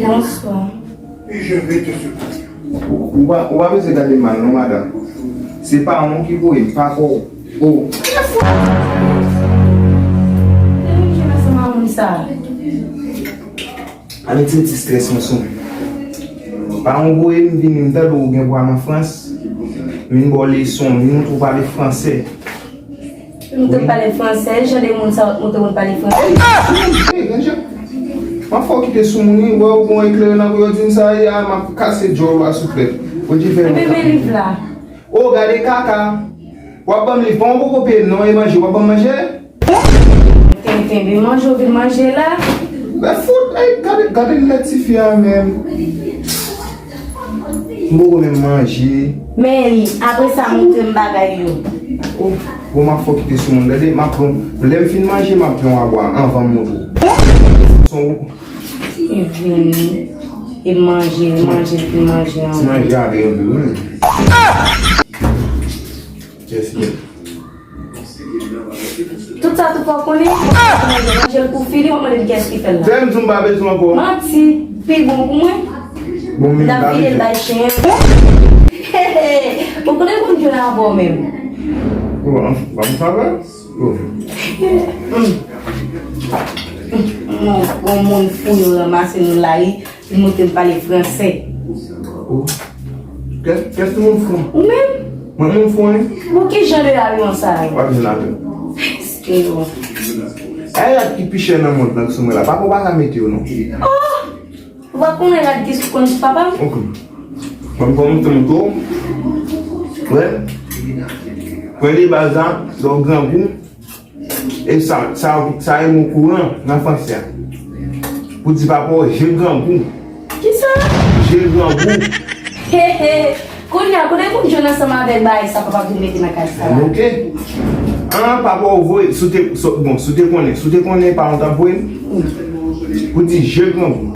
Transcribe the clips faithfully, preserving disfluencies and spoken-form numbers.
Bonswa. Ou pa, ou pa bezwen gade m mal non, madanm. Se pa ou ki voye m, papa w. Oh. Ansanm a moun sa. Ann retire ti strès lan sou mwen. Pa ou voye m vini, m tande ou gen pwogram an Frans. M vin ba w leson, m vin montre w pale fransè. M te pale fransè, jan de moun sa w montre moun pale fransè. Ey, ey, ey, jan. M ap fè w kite sou moun wi, wè ou gon eklere nan pou yo di m sa ye a, m ap kase djòl ou a souflèt. Ou di fè. Ebyen, men liv la. Oh, gade kaka. W ap ban m liv, pa w poko peye m non, e manje, w ap ban m manje? Kenkenbe manje w vin manje la. Lè fout, ey, gade, gade lè tifi a menm. M poko menm manje. Men li, apre sa, montre m bagay yo. Oh, bon, m ap fè w kite sou moun, tande, m ap pran, lè m fin manje, m ap pran w a bwa, anvan m montre w. Son. E vini, e manje, e manje, e manje. Ti manje a gen anpil, wi. Yes, yes. Tout sa tou fò konnen, manje l pou fini, w ap mande m kiyès ki fè l la. Fè m di m pa bezwen ankò. Manti, pi bon pou mwen. Bon, m ta vide l bay chen an. Ou konnen moun ki la avè w menm. Bon, ban m favè. Bon. Bon, bon, moun fou yo ranmase nou la, wi. Li montre m pale fransè. Oh. Kè, kè se moun fou? Ou menm? Mwen moun fou, wi. Bon, ki jan de abiman sa yo? W ap vin avè m. Èske yo? E rad ki pi chè nan mond lan ki sou mwen la. Papa w pa ka mete yo, non. Oh! Ou pa konnen rad ki sou konn papa m? Ok. Bon, m konn tou tou. Wè. Premye baz la, lè w grangou, e sa, sa, sa e mo kouran nan fransè a. Pou di papa w je grangou. Kisa? Je grangou. He, he. Kounye a, kote moun jwenn ansanm avèk bagay sa papa vin mete nan kay sa la? Ok. An, papa w voye, si w te, si w, bon, si w te konnen, si w te konnen pa w t ap voye m. Pou di je grangou.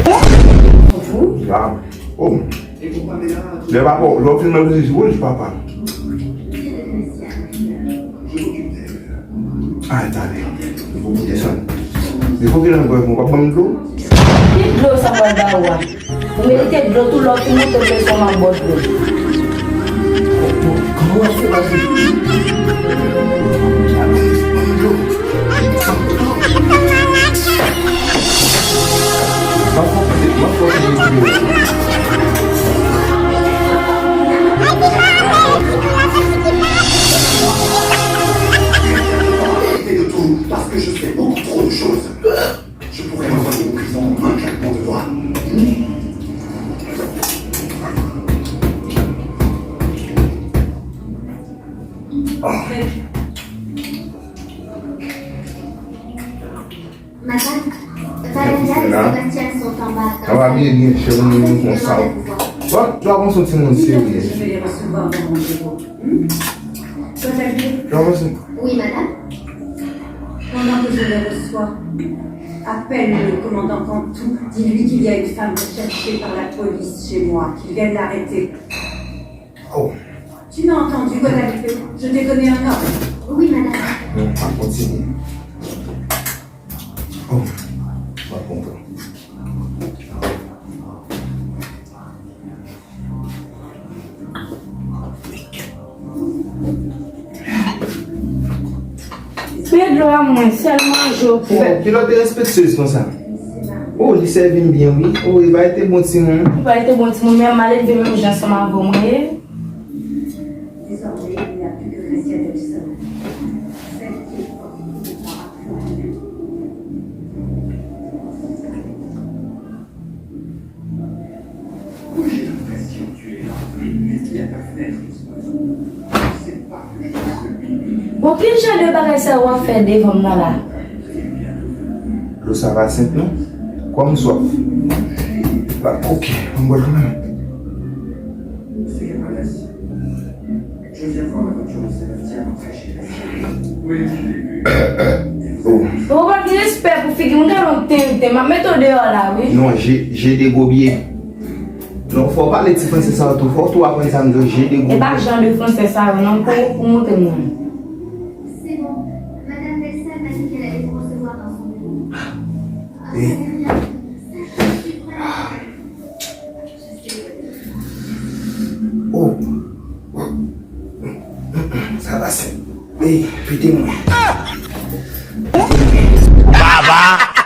Fou. Ah, oh. Lè papa w, lè w fin manje wouj, papa. Ay, tande. Li pou kite sa. Li pou kite sa, w ap ban m dlo? Ki dlo sa pral ba ou a? Ou merite dlo tou, lè w fin monte leson m ap ba w dlo. Kòman w ap fè pase? Ban m dlo. Arrêtez de tout, parce que je sais beaucoup trop de choses. Je pourrais m'envoyer en prison en un claquement de doigts. Madame, Valéria et Sébastien sont en bas. Sa va byen, byen, chè, nou, nou konsa. Bon, dwa konsa yon timoun serye. Je vais les recevoir dans mon bureau. Dwa konsa. Oui, madame. Pendant que je les reçois, appelle le commandant Cantou. Dis-lui qu'il y a une femme recherchée par la police chez moi, qu'il vienne l'arrêter. Oh. Tu m'as entendu, Guadalupe? Je t'ai donné un ordre. Oui, madame. Bon, pa kontinye. Oh, pa konprann. Men dlo a mwen, sèl manje w pran. Ki lòt derespektyez konsa? Oh, li sèvi m byen, wi. Oh, li pa rete bon timoun. Li pa rete bon timoun, men m al elve menm jan ansanm avè w mwen ye. Désormais, il n'y a plus que Gracia Delson. Celle qui est forte ne pourra plus rien. J'ai l'impression que tu es là, mais il y a ta fenêtre. C'est pas que je suis celui. Bon, ki jan de bagay sa w ap fè devan m nan la? Dlo sa pa senp non. Kòm swaf. Ba, ok, m bwè l kanmenm. Je viens voir la voiture de Sébastien après chez Oh. Ou pa gen respè pou figi m, gade yon tenten, m ap mete w deyò la, wi. Non, je, je degobye. Non, fò w pale ti fransè sa yo tou, fò w tou aprann sa m di w, je degobye. E pa jan de fransè sa yo, non, pou, pou montre m nan. C'est bon. Madame Delsa m'a dit qu'elle allait vous recevoir dans son bureau. Eh. Ah, c'est bien. Ça, je suis vraiment Ey, pete mwen. Baba!